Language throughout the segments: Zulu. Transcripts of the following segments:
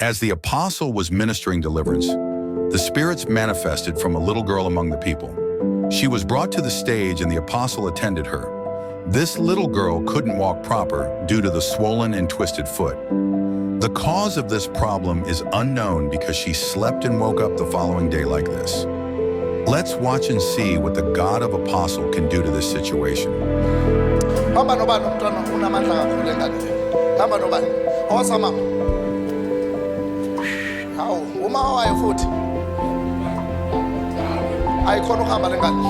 As the apostle was ministering deliverance, the spirits manifested from a little girl among the people. She was brought to the stage and the apostle attended her. This little girl couldn't walk proper due to the swollen and twisted foot. The cause of this problem is unknown because she slept and woke up the following day like this. Let's watch and see what the God of Apostle can do to this situation. Hamba nobani umntwana unamandla kakhulu enganeni. Hamba nobani? Osa mama. Hawu, uma wayo futhi. Ayikhona ukuhamba lengane.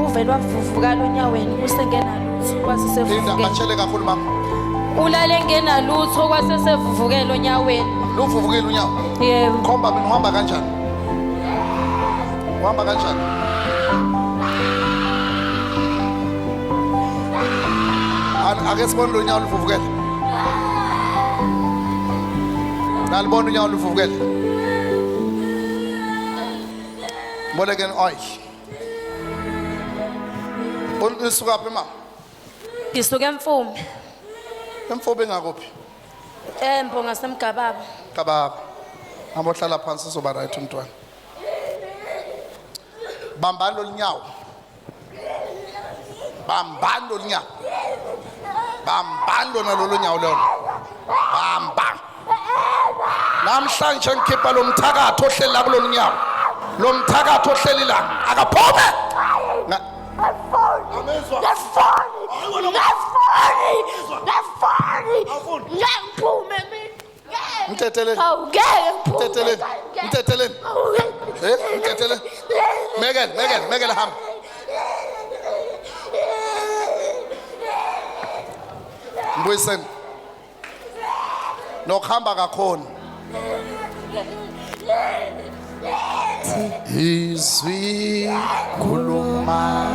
Uvele wavuvukala onyaweni usengenalutho Linda kwasesevuvukele. batshele kakhulu mama. Ulale engenalutho kwasesevuvukele onyaweni. Luvuvukile unyawo. Yebo. Khomba mina uhamba kanjani? Uhamba kanjani? Ake sibone lo nyawo luvuvukele. Nalibona unyawo luvuvukele. Boleken oil. Usuka phi mama? Ngisuka eMfumbe. Emfumbe ngakuphi? Embo ngasemgababa. Kababa. Hamba ohlala phansi uzoba right umntwana. Bambani lolu nyawo. Bambani lolu nyawo. Bambani lona lolu nyawo lolo. Bamba. Namhlanje ngikhipha lo mthakathi ohleli la kulolu nyawo. Lo mthakathi ohleli la akaphume. Amezwa. Ngiphume mina. Mthetheleni. Hawu ngeke ngiphume. Mthetheleni. Mthetheleni. Eh, mthetheleni. Mekele, mekele, mekele hamba. Mbuyiseni. Nokuhamba kakhona. Izwi khuluma.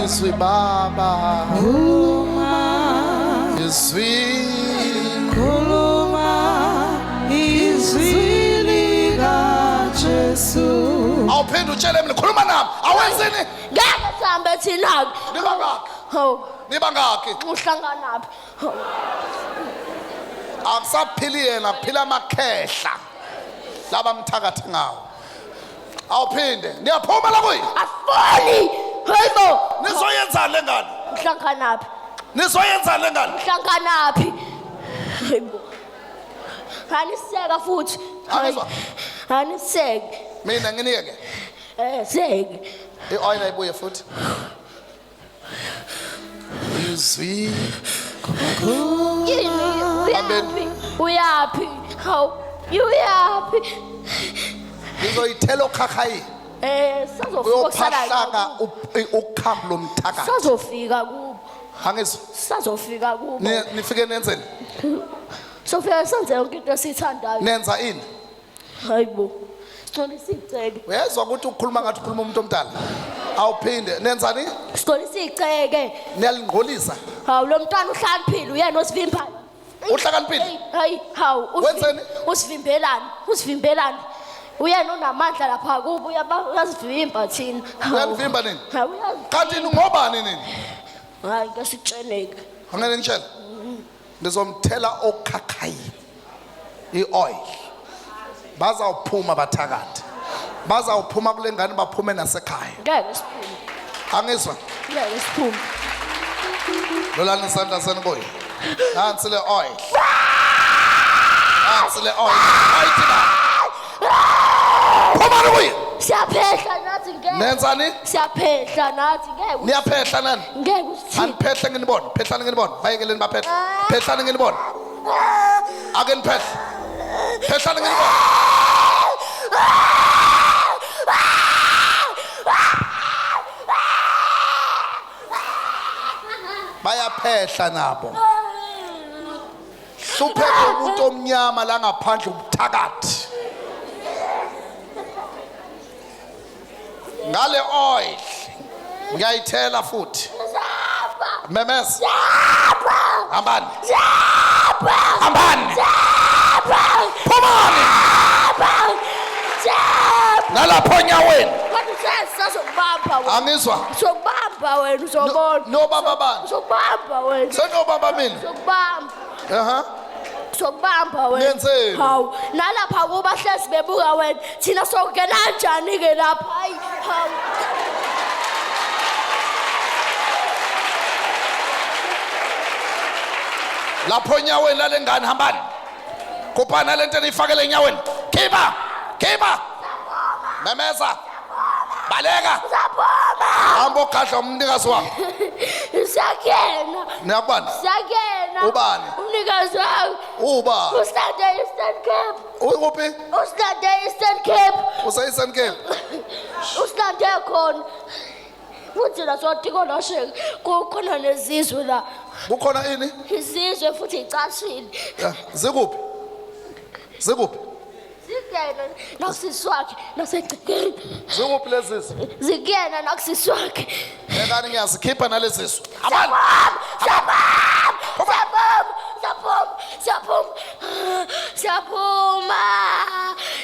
Izwi baba. Khuluma. Izwi Khuluma izwi likaJesu. Awuphinde utshele mina khuluma nami. Awenzini? Ngeke sihambe thina. Nibangaki? Hawu Nibangaki? uhlanganaphi? Hawu. Akusaphili yena kuphila amakhehla. Laba mthakathi ngawo. Awuphinde. Niyaphuma la kuyi. Afuni. Hayibo. Nizoyenzani lengane? Uhlanganaphi? Nizoyenzani lengane? Uhlanganaphi? Hayibo. Aniseka futhi. Angizwa. Aniseke. Mina nginiyeke. Eh, seke. I-oil ayibuye futhi. Izwi Yini? Uyaphi? Uyaphi? Hawu, uyaphi? ngizoyithela okhakhayini. Eh, sazofika okusalayo. Uyophahlaka ukhambo lomthakathi. Sazofika kubo. Angizwa. Sazofika kubo. Nifike nenzeni? Sofika senze yonke into esiyithandayo. Nenza ini? Hayibo. Sicela isiceke. Uyezwa ukuthi ukhuluma ngathi ukhuluma umuntu omdala. Awuphinde. Nenzani? Sicela isiceke. Niyalingcolisa. Hawu lo mntwana uhlakaniphile uyena osivimbayo. Uhlakaniphile? Hayi, hawu. Wenzeni? Usivimbelani? Usivimbelani? Uyena onamandla lapha kubo uyasivimba thina. Hawu. Uyanivimba nini? Hawu uyazi. Kanti ngobani nini? Hayi ngeke sitsheneke. Angeke ngitshele. Ngizomthela okhakhayini. I-oil. Bazawuphuma bathakathi. Bazawuphuma kule ngane baphume nasekhaya. Ngeke siphume. Angizwa. Ngeke siphume. Lolani isandla senu kuyo. Nansi le oil. Nansi le oil. Ayithi ba. Phumani kuye. Siyaphehla nathi ngeke. Nenzani? Siyaphehla nathi ngeke. Niyaphehla nani? Ngeke usithini. Aniphehle nginibone. Phehlani nginibone. Bayekeleni baphehle. Phehlani nginibone. Ake niphehle. Phehlani nginibone. Bayaphehla nabo. Hlupheka umuntu omnyama la ngaphandle ubuthakathi. Ngale oil ngiyayithela futhi. Memeza. Hambani. Hambani. Phumani. Nalapho onyaweni. Sazokubamba wena. Angizwa. Sokubamba wena uzobona. Nobaba bani? Sokubamba wena. Senobaba mina. Sokubamba. Aha. Sokubamba wena. Nenzeni? Hawu, nalapha kuba hlezi bebuka wena. Thina sokungena kanjani ke lapha? Hayi, hawu. Lapho enyaweni lalengane hambani. Khuphana lento eniyifakele enyaweni. Khipha! Khipha! Memeza! Baleka! Saphuma. Hamba ogadla umnikazi wakho. Siyangena. Niyakubani? Siyangena. Ubani? Umnikazi wami. Ubani? Usilande Eastern Cape. Ukuphi? Usilande Eastern Cape. Use-Eastern Cape. Usilande khona. Futhi la sotiko lashe kukhona nezizwe la. Kukhona ini? Izizwe futhi icashile. Ya, Zikuphi? Zikuphi? Zikuyena nakusisi wakhe nasegcekeni. Zikuphi lezizwe? Zikuyena nakusisi wakhe. Bhekani ngiyazikhipha nalezizwe. Hambani! Siyaphuma! Siyaphuma! Siyaphuma! Siyaphuma! Siyaphuma!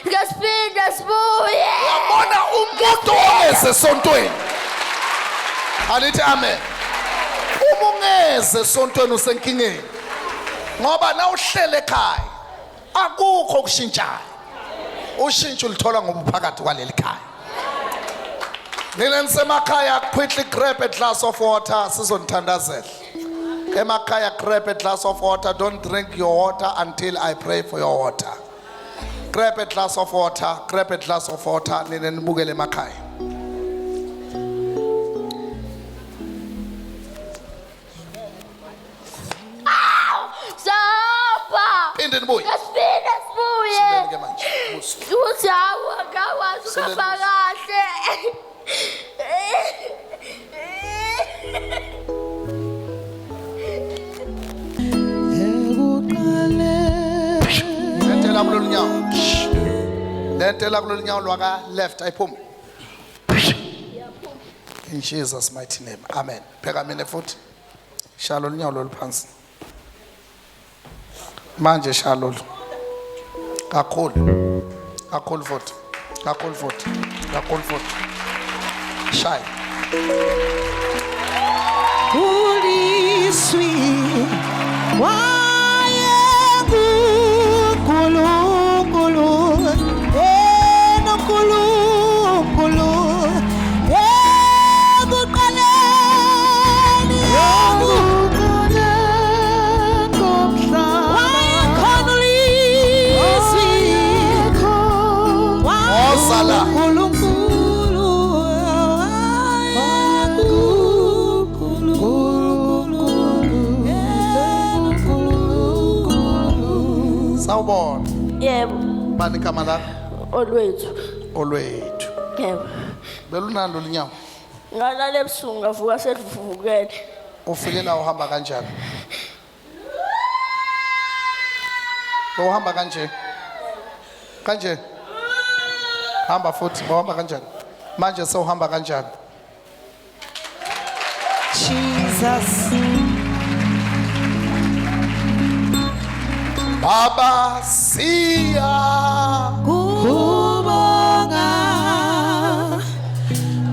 Ngesiphinde sibuye. Uyabona umuntu ongeze esontweni. Alithi amen. Uma ungeze esontweni usenkingeni. Ngoba nawuhlele ekhaya akukho okushintshayo. Ushintsho ulithola ngoba uphakathi kwaleli khaya. Nina nisemakhaya quickly grab a glass of water sizonithandazela. Emakhaya grab a glass of water don't drink your water until I pray for your water. Grab a glass of water, grab a glass of water nina nibukele emakhaya. Sahamba. Phinde nibuye. Ngesiphinde sibuye. Sibeni ke manje. Buso. Uthi hawu angakwazi ukuhamba kahle. Lentela kulolu nyawo. Lentela kulolu nyawo lwaka left ayiphume. In Jesus mighty name. Amen. Pheka mina futhi. Shaya lolu nyawo lolu phansi. Manje shaya lolu. Kakhulu. Kakhulu futhi. Kakhulu futhi. Kakhulu futhi. Shaya. Uliswi wayenguNkulunkulu enoNkulunkulu ekuqaleni wayekhona uLizwi Woza la. uNkulunkulu wayenguNkulunkulu enoNkulunkulu. Sawubona. Yebo, Bani igama lakho? olwethu. Olwethu. Yebo. Belunalo lolu nyawo. Ngalala ebusuku ngavuka selivuvukele. Ufike la uhamba kanjani? Uhamba kanje. Kanje. Hamba futhi, uhamba kanjani? Manje sewuhamba kanjani? Jesus. Baba siya Kubonga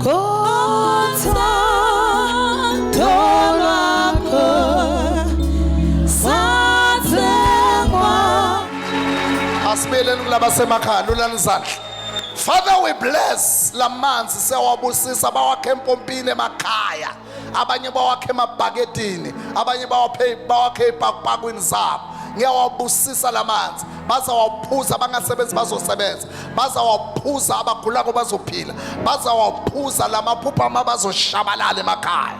kothando lwakho sathengwa. Asibeleni kulabasemakhaya lulani izandla. Father we bless lamanzi siyawabusisa bawakhe empompini emakhaya. Abanye bawakhe emabhaketini, abanye bawaphe bawakhe epakupakweni zabo. Ngiyawabusisa lamanzi. Bazawaphuza abangasebenzi bazosebenza. Bazawaphuza abagulako bazophila. Bazawaphuza lamaphupho ama bazoshabalala emakhaya.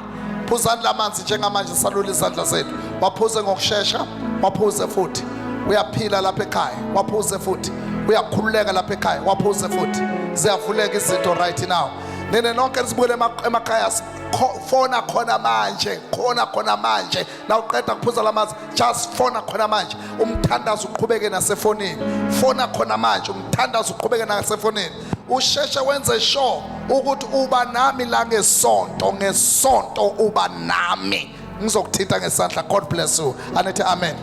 Phuzani lamanzi njengamanje salula izandla zethu. Waphuze ngokushesha, waphuze futhi. Uyaphila lapha ekhaya, waphuze futhi. Uyakhululeka lapha ekhaya, waphuze futhi. Ziyavuleka izinto right now. Nina nonke nisibukele emakhaya fona khona manje, khona khona manje. Na uqeda kuphuza lamanzi, just fona khona manje. Umthandazo uqhubeke nasefonini. Fona khona manje, umthandazo uqhubeke nasefonini. Usheshe wenze sure ukuthi uba nami la ngesonto, ngesonto uba nami. Ngizokuthinta ngesandla. God bless you. Anithi amen.